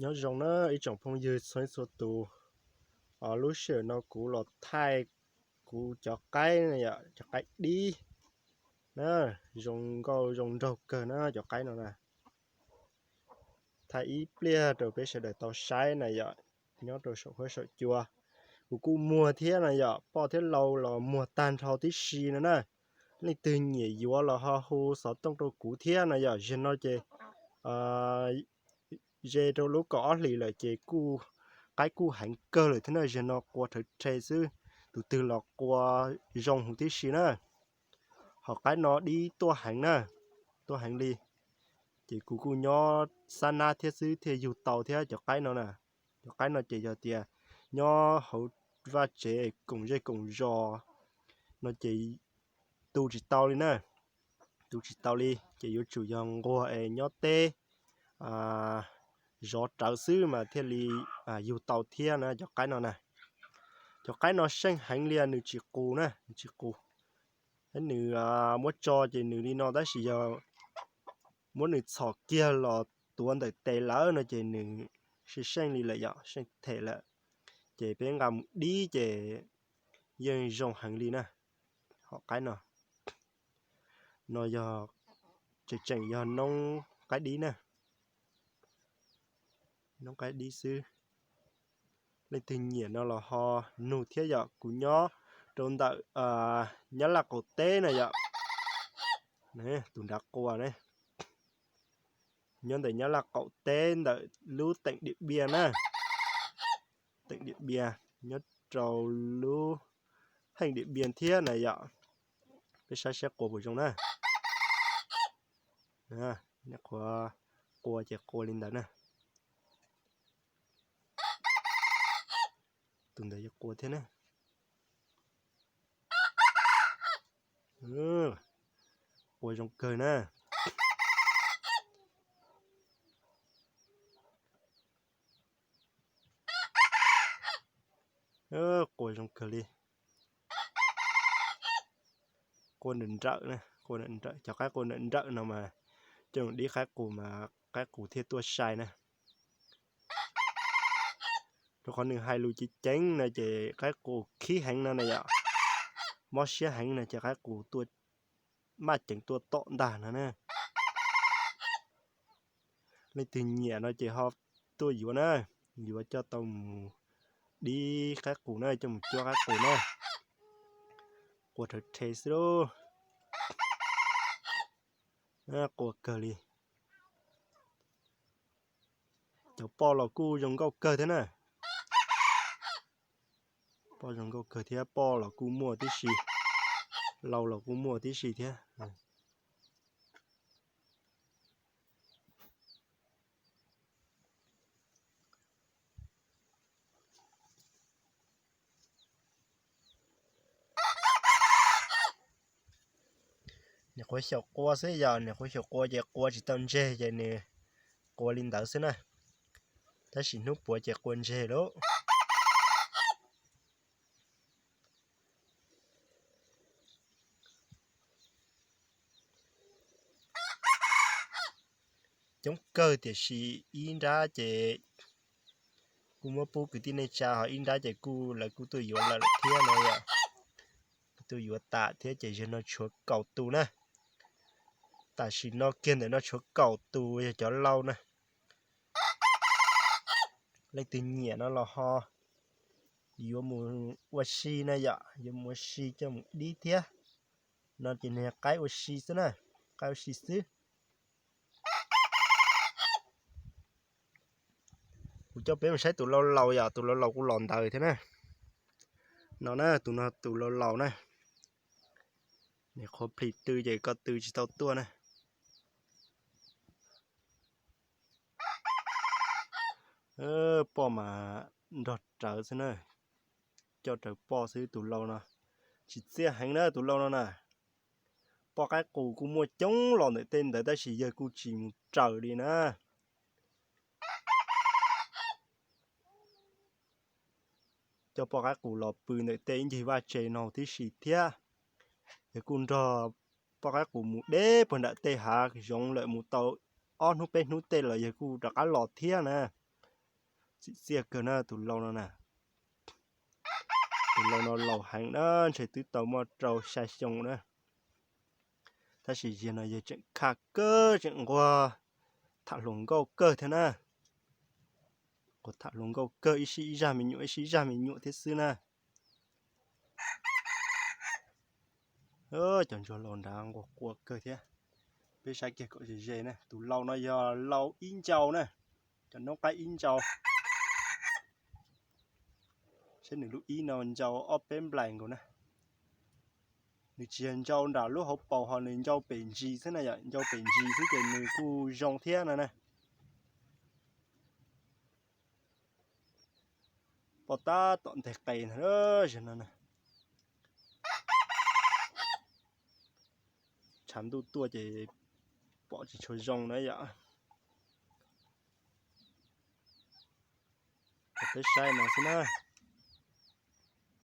Nyob zoo na ib tsoom phooj ywg txhua txhua tus. Lub sij hawm no kuv los thaij kuv cov qaib na yom, cov qaib dib na, zoo nkauj zoo nraug kawg na cov qaib no na. Thaij ib pliag rau peb sawv daws tau saib na yom, nyob rau saum huab saum cua. Kuv kuj muag thiab na yom, poj thiab lau los muag tag nrho tib si no na. Leej twg nyiam yuav los ho hu xov tooj rau kuv thiab na yom. Zaum no ces ze rau lub kaum ob hlis lawm ces kuj, qaib kuj heev kawg lawm thiab na, zaum no qua rhawv rhe xwb, tus twg los qua zoo huv tib si na. Hom qaib no dib tuaj heev na, tuaj heev li. Ces kuv kuj nyob xab nab thiab xwb thiaj yug tau thiab cov qaib no na. Cov qaib no ces yog tias nyob hauv vaj tsev koom zej koom zos no ces tu tsis tau li na, tu tsis tau li ces yuav tsum yog nquag es nyob teb zov rawv xwb mas thiaj li yug tau thiab na cov qaib no na. Cov qaib no seej heev li, nws tsis qus na, nws tsis qus. Thiab nws muab tso ces nws li no tab sis yog muab nws txhom kiag los tuav ntawm tes lawm no ces nws seej seej li lawm yom, seej them lawm. Ces peb nqa mus dib ces yeej zoo heev li na. Hom qaib no, no yog, tseem tseem yog noob qaib dib na, noob qaib dib xwb. Leej twg nyiam no los ho nug thiab yom, kuv nyob rau ntawm Nyab Laj qaum teb na yom. Tus nrad qua ne, nyob ntawm Nyab Laj qaum teb ntawm lub teem Diam Npiaj na, teem Diam Npiaj, nyob rau lub heej Diam Npiaj thiab na yom. Peb saib saib qua puas zoo na. Qhuav qua ces qua li ntawd na. Tus ntawd yuav qua thiab na. Qua zoo kawg na. Qua zoo kawg li. Qua nrawm nrawm, cov qaib qua nrawm nrawm no mas coj mus dib qaib qus mas qaib qus thiaj tuaj sai na. Rau qhov nws hais lus ceev ceev no ces qaib qus khib heev no na yom, mob siab heev no ces qaib qus tuaj, maj ceev tuaj tom ntag no na. Leej twg nyiam no ces ho tuaj yuav na, yuav coj tau mus dib qaib qus na, coj mus cuab qaib qus na. Qua rhawv rhe xwb lauj. Qua kawg li. Cov poj los kuj zoo nkauj kawg thiab na. Poj zoo nkauj kawg thiab, poj los kuj muaj tib si, lau los kuj muaj tib si thiab. Nws qhuav xyaum qua xwb, yog nws qhuav xyaum qua ces qua tsis tau ntseg ces nws qua li ntawd xwb na. Tab sis hnub puav ces qua ntseg lauj. Coob kawg tiam sis ib nrab ces kuj muab pub kwv tij neej tsa, ho ib nrab ces kuj lawv kuj tuaj yuav lawm thiab no yom. Kuj tuaj yuav tas thiab ces yog no tshuav kaum tus na. Tam sim no kiag ntawm no tshuav kaum tus yog cov lau na. Leej twg nyiam no los ho yuav mus ua si na yom, yuav mus ua si coj mus dib thiab. No ces nws qaib ua si xwb na, qaib ua si xwb. Kuv coj peb mus saib tus lau laus yom, tus lau laus kuj los ntawd thiab na. No na, tus no tus lau laus na. Nws qhuav plhis tw ces koj tw tsis tau tuaj na. Poj mas nrog rawv xwb na, coj rawv poj xwb tus lau no. Tsis txiaj heev na tus lau no na. Poj qaib qus kuj muaj coob los ntawm tej ntawd tab sis yawg kuj tsis mus raws li na. Coj poj qaib qus los pw ntawm tej ib ncig vaj tse no tib si thiab. Yawg kuj nrog poj qaib qus mus deb puag nram tej hav zoov lawm, mus tau ob hnub peb hnub tej los yawg kuj rov qab los thiab na. Txim txiaj kawg na tus lau no na. Tus lau no laus heev na, ntshe twb tau muaj rau xya xyoo na. Tab sis yawg no yawg tseem khaj kawg, tseem nquag tham hluas nkauj kawg thiab na. Nquag tham hluas nkauj kawg, ib sij ib zaj me nyuam, ib sij ib zaj me nyuam thiab xwb na. Cov ntsuag laus nrad nquag quaj kawg thiab. Peb saib kiag kom ze ze na, tus lau no yog lau ib ntsau na, cov noob qaib ib ntsau. Saib nws lub ib no ntsau ob peb nplais nkaus na. Nws tsis yog ntsau nram lub hauv paus, ho nws ntsau pem ntsis xwb na yom, ntsau pem ntsis xwb ces nws kuj zoo thiab no na. Pom tab tom nteg qe ntag, zaum no na. Tshav ntuj tuaj ces pom tsis tshua zoo na yom. Peb saib no xwb na.